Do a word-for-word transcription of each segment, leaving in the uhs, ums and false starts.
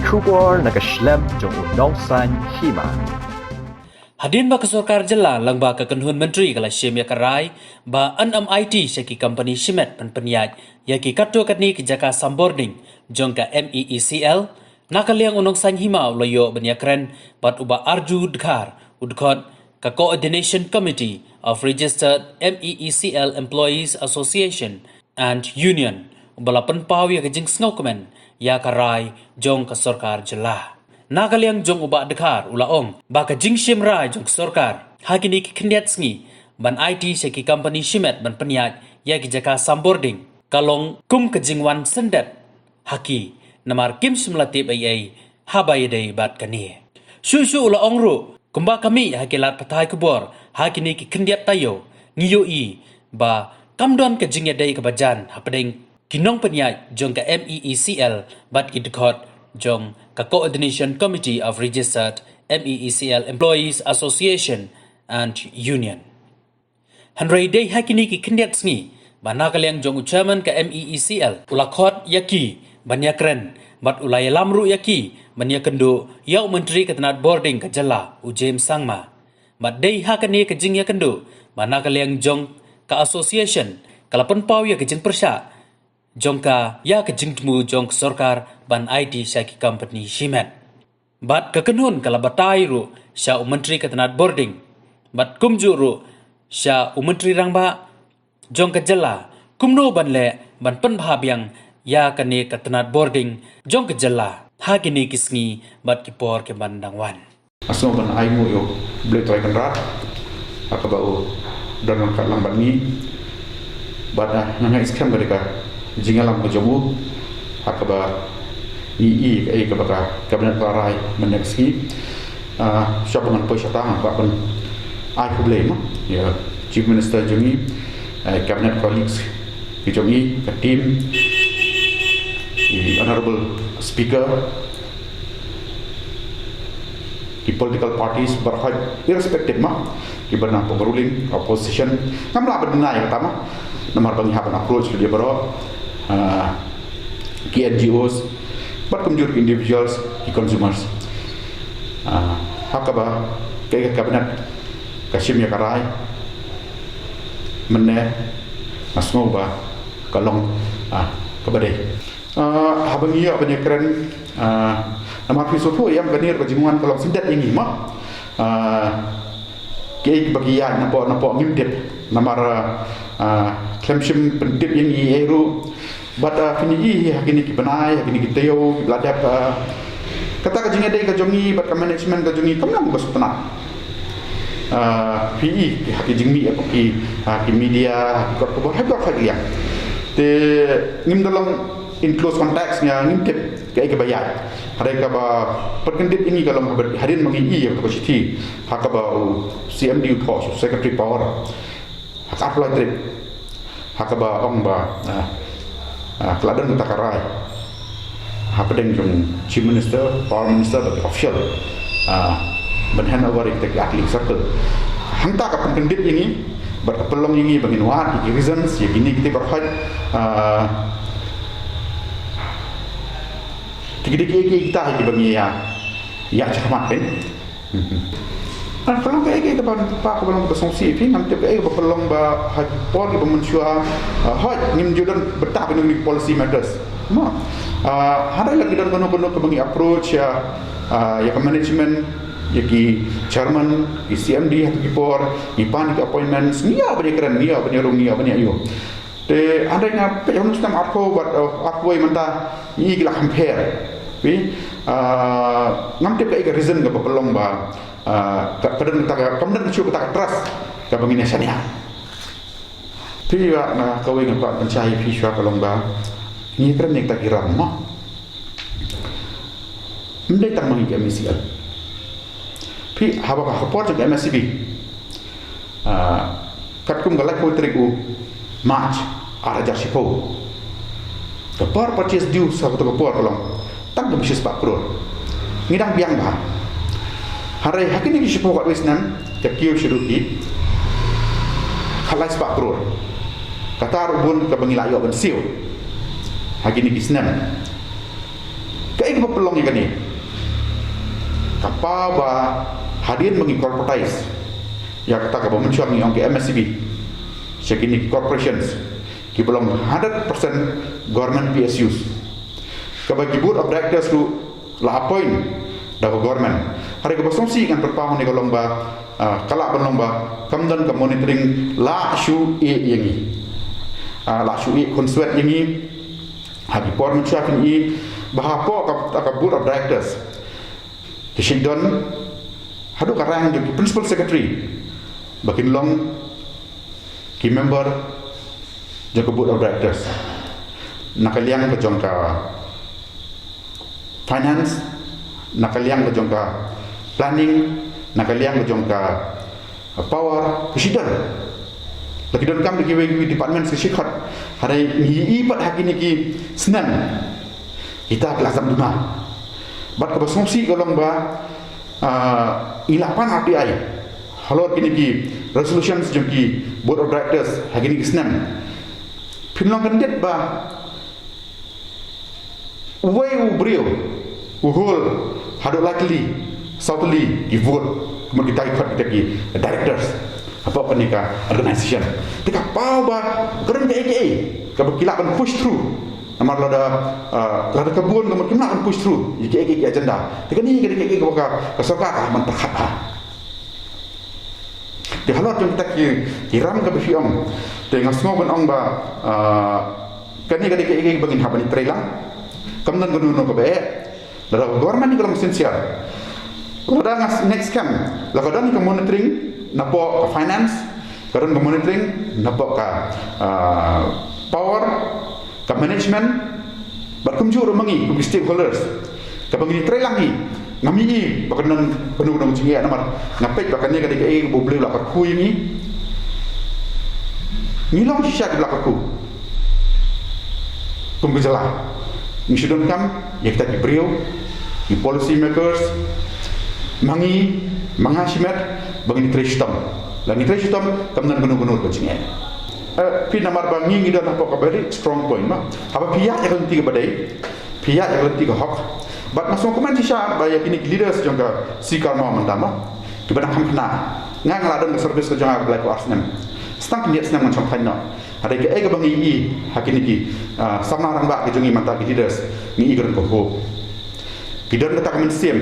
Khubor na ka shlem jong u Nongsaiñ Hima. Hadien ba ka sorkar jylla lyngba ka kynhun myntri ka la shim ïa ka rai ba yn ym aiti sha ki kompani shimet ban pynïaid ïa ki katto katne ki jaka sambording jong ka M E E C L, na ka liang u Nongsaiñ Hima u la ïoh ban ïakren bad u Bah Arju Dkhar, u dkhot ka Coordination Committee of Registered M E E C L Employees Association and Union, uba la pynpaw ïa ka jingsngewkmen ïa ka rai jong ka sorkar jylla. Na ka liang jong u Bah Dkhar u la ong ba ka jingshim rai jong ka sorkar ha kine ki khyndiat sngi ban aiti sha ki kompani shimet ban pynïaid ïa ki jaka sambording ka long kum ka jingwan syndet ha ki, namar kim shym la tip ei ei haba ïadei bad kane. Shuh shuh u la ong ruh, kumba ka mih ha ki lad pathai khubor ha kine ki khyndiat taïew, ngi ïohi ba kam don ka jingïadei kaba jan hapdeng ki nongpynïaid jong ka M E E C L bad ki dkhot jong ka Coordination Committee of Registered M E E C L Employees Association and Union. Hynrei dei ha kine ki khyndiat sngi ba na ka liang jong u chairman ka M E E C L u la khot ïa ki ban ïakren bad u la ïalam ruh ïa ki ban ïakynduh ïa u myntri ka tnat bording ka jylla, u James Sangma. Bad dei ha kane ka jingïakynduh ba na ka liang jong ka association ka la pynpaw ïa ka jingpyrshah jong ka ïa ka jingthmu jong ka sorkar ban aiti sha ki kompani shimet. Bad ka kynhun ka la batai ruh sha u myntri ka tnat bording bad kumjuh ruh sha u myntri rangbah jong ka jylla kumno ban leh ban pynbha biang ïa kane ka tnat bording jong ka jylla ha kine ki sngi bad ki por ki ban dang wan. Nga sngew ban ai nguh ïa U Blei Trai Kynrad ha kaba u don ryngkat lang bad ngi. Bad, ah, nga ngeit skhem ka dei ka jingïalam ka jong u ha kaba ngi i kaei kaba ka Cabinet ka la rai mynne ka sngi. Ah, shuwa ba ngan poi shata nga kwah ban ai khublei mo ïa Chief Minister jong ngi, eh, Cabinet colleagues ki jong ngi, ka team, i Honorable Speaker, ki political parties baroh, irrespective ma, kiba na pyrshah ruling, opposition, ngam lah ban deny kata ma, namar ba ngi hap ban approach ki baroh, ah, ki N G Os, bad kumjuh ki individuals, ki consumers. Ah, ha kaba ka, ka Cabinet ka shim ïa ka rai mynne, nga sngew ba ka long, ah, kaba dei. Ah, haba ngi ïoh ban ïakren, ah, namar phi sngewthuh ïa kane ka jingwan ka long syndet ïa ngi ma. Ah, kiei kiba ki ïaid napoh napoh ngim tip namar, ah, khlem shym pyntip ïa ngi ei ruh. Bad, ah, phin ïohi ha kine ki bnai, ha kine ki taïew kiba la dep, ah, kata ka jingïadei ka jong ngi bad ka management ka jong ngi kam long ba sngewtynnat. Ah, phi i ha ki jingmih ha ki, ha ki media, ha ki kot khubor, ha ki kot ha ki liang. Te ngim da long in close contacts, nga ngim tip kaei kaba ïaid. Hynrei kaba pynkyndit ïa ngi ka long haba hadien ba ngi i ïa kaba shithi ha kaba u C M D u thoh sha u Secretary Power ha ka arphew lai tarik ha kaba ong ba, ah, ah, ka la don kata ka rai hapdeng jong Chief Minister, Power Minister bad ki official, ah, ban hand over ïa kita ki Artylli Circle. Hangta ka pynkyndit ïa ngi bad ka pynlong ïa ngi ba ngin wad ïa ki reasons ïa kine kita baroh. Ah, ki dei kiei kiei kita ïa kiba ngi ïa, ïa shakhmat pyn. Mhm. Ah, ka long kaei kaei kaba, kaba long kaba sngewsih, phi ngam tip kaei kaba long ba ha ki por kiba mynshuwa, ah, hooid ngim ju don bynta ba ngin policy matters. Ma, ah, hynrei la ki don kano kano kaba ngi approach ïa, ah, ïa ka management, ïa ki chairman, ki C M D ha ki por, ngi pan ki appointments, ngi ïa ban ïakren, ngi ïa ban ïarung, ngi ïa ban ïa ïoh. Te hynrei nga peit ha u snem arphew bad, eh, arphew wei mynta ngi i ki la compare. Phi, ah, ngam tip kaei ka reason kaba pynlong ba, ah, ka, ka don kata ka, kam don shuh kata ka trust kaba ngin ïa shaniah. Phi, ïa nga kawei nga kwah pynshai phi shuwa ka long ba ngi kren ïa kita ki ram mo. Ym dei tang ma ngi ka M E C L. Phi, haba ka por jong ka M S C B. Ah, katkum ka laiphew tarik u March ar hajar shiphew. Ka power purchase due sa kata ka por ka long tang kaba shispah klur. Ngi dang biang bha. Hynrei ha kine ki shiphew khatwei snem, ka kiew shaduh ki khatlai spah klur. Kata ruh bun kaba ngi la ïoh ban siew ha kine ki snem. Kaei Ba pynlong ïa kane, ka paw ba hadien ba ngi corporatize ïa kata kaba mynshwa ngi ong ki M S C B, sha kine ki corporations kiba long hundred percent government P S Us, kaba ki board of directors ruh la appoint da ka government. Hynrei kaba sngewsih ngan pynpaw hangne ka long ba, ah, ka lah ban long ba kam don ka monitoring, la shu ïeh ïa ngi. Ah, la shu ïeh khunswet ïa ngi ha ki por mynshwa, phin ïohi ba hapoh ka, ka board of directors ki shait don haduh ka rank jong ki principal secretary ba kin long ki member jong ka board of directors. Na ka liang ka jong ka finance, na ka liang ka jong ka planning, na ka liang ka jong ka power, ki shait don. La ki donkam da kiwei kiwei departments ki shait khot. Hynrei ngi ïohi pat ha kine ki snem kita ki la jam duna. Bad kaba sngewsih ka long ba, ah, ngi la pan R T I halor kine ki resolutions jong ki board of directors ha kine ki snem. Phin long kyndit ba uwei u briew u hold haduh lai tylli, saw tylli ki vote, kumno kita ki khot kita ki directors hapoh kane ka organization. Te ka paw ba ka don kaei kaei kaba ki lah ban push through. Namar lada, ah, lada ka bun ka mut kim lah ban push through ïa kaei kaei ki agenda. Te kane ka dei kaei kaba ka, ka sorkar ka lah ban pyrkhat ha. Te halor jong kita ki, ki ram kaba phi ong, te nga sngew ban ong ba, ah, kane ka dei kaei kaei ba ngin hap ban ïatreilang. Kam don kano kano kaba eh. Lada ka government ka long sincere, lada nga next camp la ka don ka monitoring napoh ka finance, ka don ka monitoring napoh ka, ah, power, ka management, bad kumjuh ruh ma ngi kum ki stakeholders, kaba ngin ïatreilang hi. Ngam ïohi ba ka don kano kano ka jingeh, namar nga peit ba kane ka dei kaei ba U Blei u la kyrkhu ïa ngi. Ngi long shisha kiba la kyrkhu kum ka jylla. Ngi shu donkam ïa kita ki briew, ki policy makers, ma ngi, ma nga shimet, ba ngin trei shitom. La ngi trei shitom, kam don kano kano ka jingeh. Eh, phi, namar ba ngi ngi don hapoh ka very strong point, ma. Haba phi ïaid ïa ka lynti kaba dei, phi ïaid ïa ka lynti ka hok. Bad nga sngewkmen shisha ba ïa kine ki leaders jong ka C Karmo mynta, ma, kiba dang kham khynnah. Nga nga la don ka service ka jong nga ka lai phew ar snem. Sa tang khyndiat snem ngan shong thaiñ noh. Hynrei kaei kaba ngi ïohi ha kine ki, ah, samla rangbah ki jong ngi mynta, ki leaders, ngi ïohi ka don ka hope. Ki don kata ka mynsiem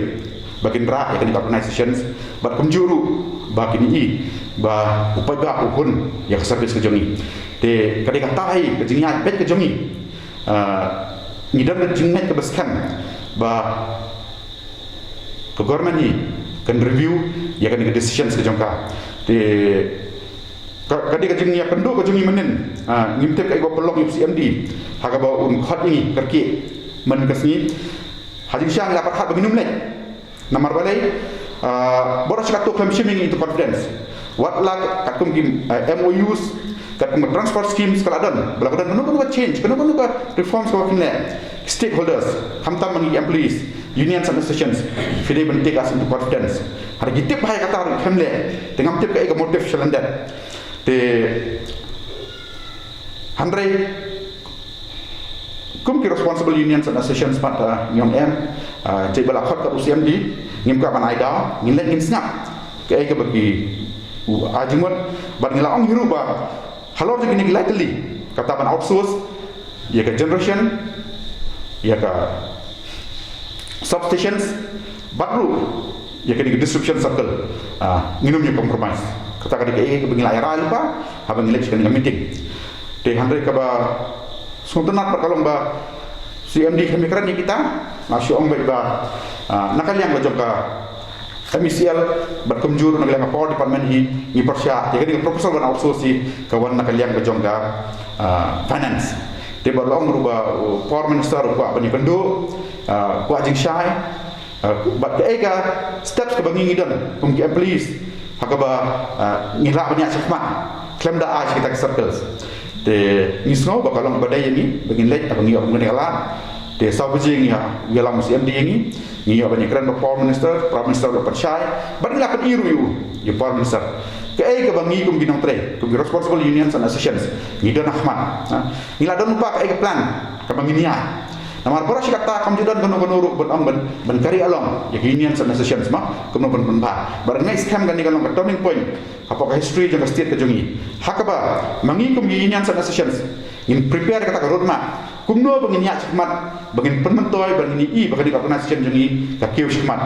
ba kin rah ïa kine ki organizations, bad kumjuh ruh ba kin ïohi ba u paidbah u hun ïa ka service ka jong ngi. Te ka dei kata hi ka jingïaid beit ka jong ngi. Ah, ngi don ka jingngeit kaba skhem ba ka government hi kan review ïa kane ka decisions ka jong ka. Te ka, ka dei ka jingïakynduh ka jong ngi mynnin. Ah, ngim tip kaei ba pynlong ïa u C M D ha kaba un khot ïa ngi kyrkieh man ka sngi. Ha jingshisha ngi la pyrkhat ba ngin ym leit. Namar balei, ah, baroh shi katto khlem shim ïa ngi into confidence. Wat la katkum ki, ah, M O Us, katkum ka transfer schemes ka la don, ba la ka don kano kano ka change, kano kano ka reforms kaba phin leh, stakeholders, khamtam ma ngi ki employees, unions and associations, phi dei ban take us into confidence. Hynrei ki tip ba ha kata ruh khlem leh, te ngam tip kaei ka motive shalyndet. Te hynrei kum ki responsible unions and associations pat, ah, ngi ong em, ah, jait ba la khot ka u C M D, ngim kwah ban ai daw, ngin leit ngin sngap kaei kaba ki, u, ai jingmut, bad ngi la ong hi ruh ba halor jong kine ki lai tylli, kata ban outsource ïa ka generation, ïa ka substations, bad ruh ïa kane ka distribution circle. Ah, ngin ym ïa compromise. Kata ka dei kaei kaba ngi la ïa rai lypa haba ngi leit sha kane ka meeting. Te hynrei kaba sngewtynnat pat ka long ba C M D khlem ïakren ïa kita. Nga shu ong beit ba, ah, na ka liang ka jong ka M E C L bad kumjuh ruh na ka liang ka power department hi, ngi pyrshah ïa kane ka proposal ban outsource hi ka wan na ka liang ka jong ka, ah, finance. Te ba long ruh ba, uh, power minister u kwah ban ïakynduh, ah, u kwah jingshai, ah, bad kaei ka steps kaba ngi ngi don kum ki employees ha kaba, ah, ngi lah ban ïaid shakhmat khlem da ai sha kita ki circles. Te ngi sngew ba ka long kaba dei ïa ngi ba ngin leit, ba ngi ïoh ban ïa ka lad. Te saw baje ngi ïa, ïalam u C M D ïa ngi, ngi ïoh ban ïakren bad power minister, power minister u la pynshai, bad ngi la pyni ruh ïa u, ïa u power minister kaei kaba ngi kum ki nongtrei, kum ki responsible unions and associations ngi don ha khmat. Ha? Ngi la don lypa kaei ka plan kaba ngin ïaid. Namar baroh shi katta kam ju don kano kano ruh ban ong ban, ban carry along ïa ki unions and associations ma kumno ban pynbha. Bad nga ngeit skhem kane ka long ka turning point hapoh ka history jong ka state ka jong ngi. Ha kaba ma ngi kum ki unions and associations ngin prepare kata ka roadmap kumno ba ngin ïaid shakhmat, ba ngin pynmyntoi, ba ngin ïohi ba kane ka organisation jong ngi ka kiew shakhmat.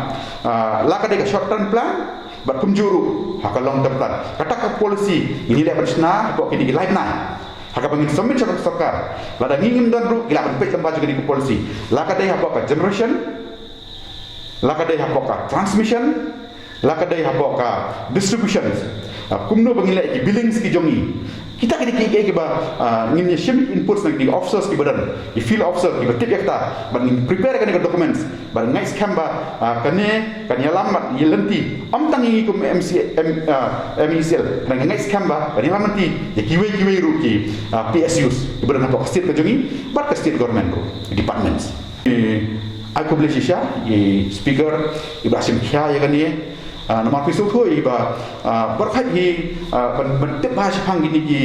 Ah, la ka dei ka short term plan bad kumjuh ruh ha ka long term plan. Kata ka policy ngin ïaleh ban shna hapoh kine ki lai bnai ha kaba ngin submit sha ka sorkar. Lada ngi ngim don ruh, ngi lah ban peit lyngba jong kine ki policy. La ka dei hapoh ka generation, la ka dei hapoh ka transmission, la ka dei hapoh ka distribution. Ah, kumno ba ngin leh ki billings ki jong ngi. Kita ki dei ki, ki, kiba, ah, ngin ïa shim inputs na ki officers kiba don, ki field officer kiba tip ïa kata, bad ngin prepare kane ka documents. Bad nga ngeit skhem ba, ah, kane kan ïalam bad ïa lynti, ym tang ïa ngi kum M C, M, ah, M E C L. Bad nga ngeit skhem ba kan ïalam lynti ïa kiwei kiwei ruh ki, ah, P S Us kiba don hapoh ka state ka jong ngi bad ka state government ruh, departments. Eh, ai khublei shisha ïa i speaker iba la shim khia ïa kane. Ah, namar phi sngewthuh ïa i ba, ah, baroh hi, ah, ban, ban tip bha shaphang kine ki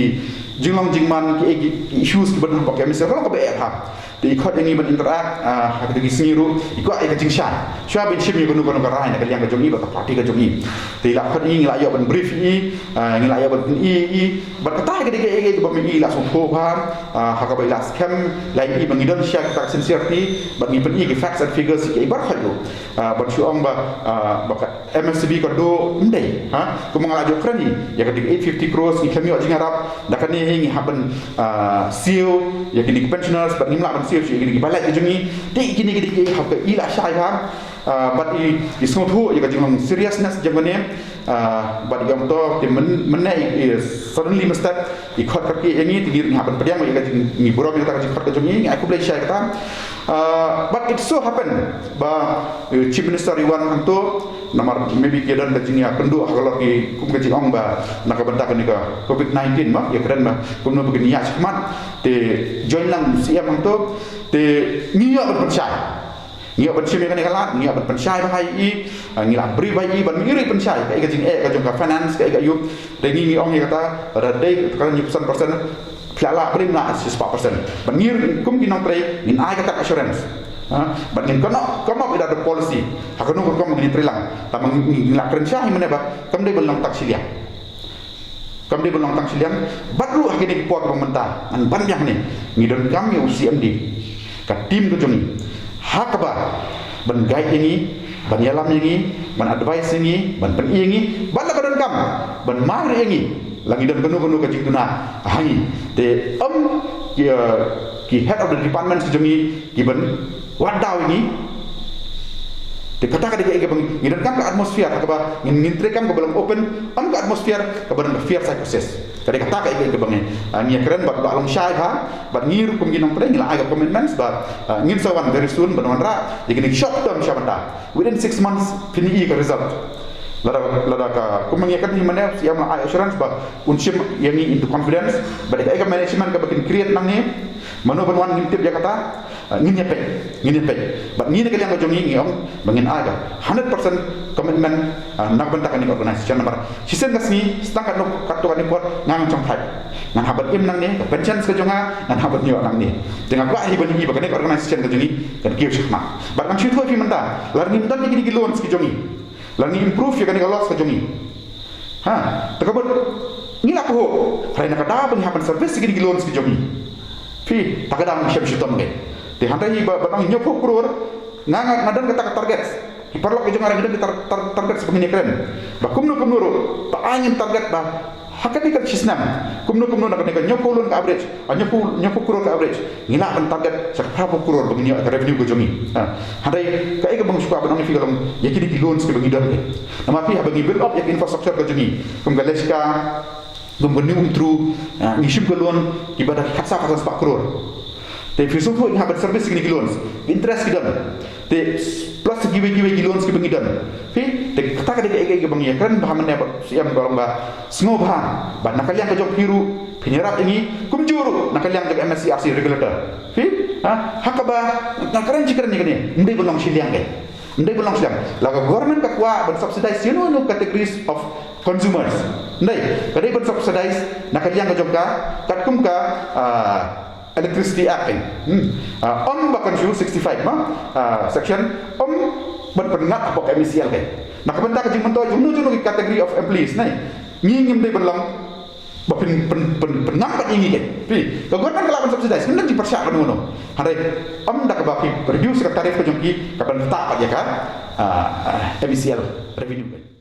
jinglong jingman, ki, ki, ki issues kiba don hapoh ka M E C L ka long kaba eh bha. Te i khot ïa ngi ban interact, ah, ha kito ki sngi ruh i kwah ïa ka jingshai. Shuwa ban shim ïa kano kano ka rai na ka liang ka jong ngi bad ka party ka jong ngi. Te i la khot ïa ngi, ngi la ïoh ban brief ïa i, ah, ngi la ïoh ban pyni ïa i. Bad kata ka dei kaei kaei kaba ma i la sngewthuh bha, ah, ha kaba i la skhem, la i ba ngi don shisha kita ka sincerity bad ngi pyni ki facts and figures ïa kiei baroh ruh. Ah, ban shu ong ba, ah, ba ka M S B ka duh, ym dei, ha? Kumba nga la ju kren ïa ka dei eight fifty crores, ngi khlem ïoh jingïarap. Da kane hi ngi hap ban, ah, siew ïa kine ki pensioners bad ngim lah ban siew shuh ïa kine ki ba lait ki jong ngi. Te kine ki dei kiei haba i la shai bha. Ah, bad i, i sngewthuh ïa ka jinglong seriousness jong kane. Ah, bad i ong to, te myn-, mynne i, i suddenly mynstep i khot kyrkieh ïa ngi, te ngi ruh ngi hap ban pdiang ïa ka jing, ngi burom ïa kata ka jingkhot ka jong ngi, ngi ai khublei shisha ïa kata. Ah, but it so happen ba, eh, Chief Minister i wan hangto, namar maybe ki don ka jingïakynduh ha ka lor ki kum ka jingong ba na ka bynta kane ka covid nineteen ma, ïakren ba kumno ba kin ïaid shakhmat, te join lang C M hangto, te ngi ïoh ban pynshai. Ngi ïoh ban shim ïa kane ka lad, ngi ïoh ban pynshai bha ïa i, ah, ngi la brief bha ïa i, ban ngi ruh pynshai, kaei ka jingeh ka jong ka finance, kaei ka ïuh, te ngi ngi ong ïa kata, lada dei ka hynñiewphew san percent, phi la lah, phi la lah shispah percent. Ban ngi ruh kum ki nongtrei, ngin ai kata ka assurance. Ha? Ban ngin come up, come up with the policy. Ha kano ka rukom ngin trei lang. Tangba ngi, ngi la kren shai mynne ba, kam dei ban long tang shiliang. Kam dei ban long tang shiliang, bad ruh ha kine ki por ba mynta, ngan ban biang ne, ngi donkam ïa u C M D, ka team ka jong ngi, ha kaba, ban guide ïa ngi, ban ïalam ïa ngi, ban advice ïa ngi, ban pyni ïa ngi, bad la ka donkam, ban mar ïa ngi, la ngi don kano kano ka jingduna ha ngi. Te, ym, ki, eh, ki head of the departments ki jong ngi, ki ban wad daw ïa ngi. Te kata ka dei kaei kaba ngi donkam, ka atmosphere ha kaba ngin, ngin treikam kaba long open, ym ka atmosphere kaba don ka fear psychosis. Ka dei kata kaei kaba ngi, ah, ngi ïakren bad la long shai bha, bad ngi ruh kum ki nongtrei ngi la ai ka commitments ba, ah, ngin sa wan very soon ban wanrah ïa kine ki short term sha bynta. Within six months phin ïohi ka result. Lada, lada ka, kumba ngi ïakren hi mynne, C M la ai assurance ba un shim ïa ngi into confidence, bad ïa ka management kaba kin create nangne, mano ban wan ngim tip ïa kata, ah, ngin ïa peit, ngin ïa peit. Bad ngi na ka liang ka jong ngi ngi ong ba ngin ai ka hundred percent commitment, ah, na ka bynta kane ka organisation. Namar shisien ka sngi, sdang katno, katto katne por, nga ngan shong thait. Ngan hap ban im nangne, ka pension ka jong nga ngan hap ban ïoh nangne. Te nga kwah hi ban ïohi ba kane ka organisation ka jong ngi kan kiew shakhmat. Bad ngan shu ïathuh ïa phi mynta, lada ngim don ïa kine ki loans ki jong ngi, lada ngi improve ïa kane ka loss ka jong ngi, ha, te ka mut ngi la phuh, hynrei na ka daw ba ngi hap ban service ïa kine ki loans ki jong ngi, phi, ta ka daw ngi shem shitom ngi. Te hynrei hi ba, ba ngi hynñiewphew klur, nga, nga, nga don kata ka target. Ki paralok ki jong nga ruh ngi don ki tar-, tar-, target, sa ba ngin ïakren ba kumno kumno ruh, ba ai ngin target ba ha kane ka shi snem, kumno kumno na kane ka hynñiewphew loan ka average, ah, hynñiewphew, hynñiewphew klur ka average, ngi lah ban target sha ka phraphew klur ba ngin ïoh ka revenue ka jong ngi. Ah, hynrei kaei kaba nga shu kwah ban ong ïa phi ka long, ïa kine ki loans kiba ngi don, namar phi, haba ngi build up ïa ka infrastructure ka jong ngi, kum ka Leshka, kum ka New Umtru, ah, ngi shim ka loan kiba da khatsaw, khatsaw spah klur. Te phi sngewthuh, ngi hap ban service ïa kine ki loans, interest ki don. Te plus kiwei kiwei ki loans kiba ngi don, phi. Te kata ka dei kaei kaei kaba ngi ïakren bha mynne bad C M, ka long ba sngewbha ba na ka liang ka jong phi ruh phin ïarap ïa ngi, kumjuh ruh na ka liang jong M S C R C regulator, phi. Ha, ha kaba nga kren shi kren ïa kane, ym dei ban long shiliang kaei, ym dei ban long shiliang. La ka government ka kwah ban subsidize ïa no no categories of consumers, ym dei, ka dei ban subsidize na ka liang ka jong ka, katkum ka, ah, Electricity Act kan. Hmm. Ah, ym ba kan shu sixty-five ma, ah, section, ym ban pynngap hapoh M E C L kan. Na ka bynta ka jingmyntoi jong uno jong uno ki category of employees ne, ngi ngim dei ban long ba pyn, pyn, pyn, pynngam pat ïa ngi kan. Phi, ka government ka lah ban subsidize, ngim don jingpyrshah bad uno uno. Hynrei ym da kaba phi reduce ka tariff ka jong ki, ka ban ktah pat ïa ka, ah, ah, M E C L revenue kan.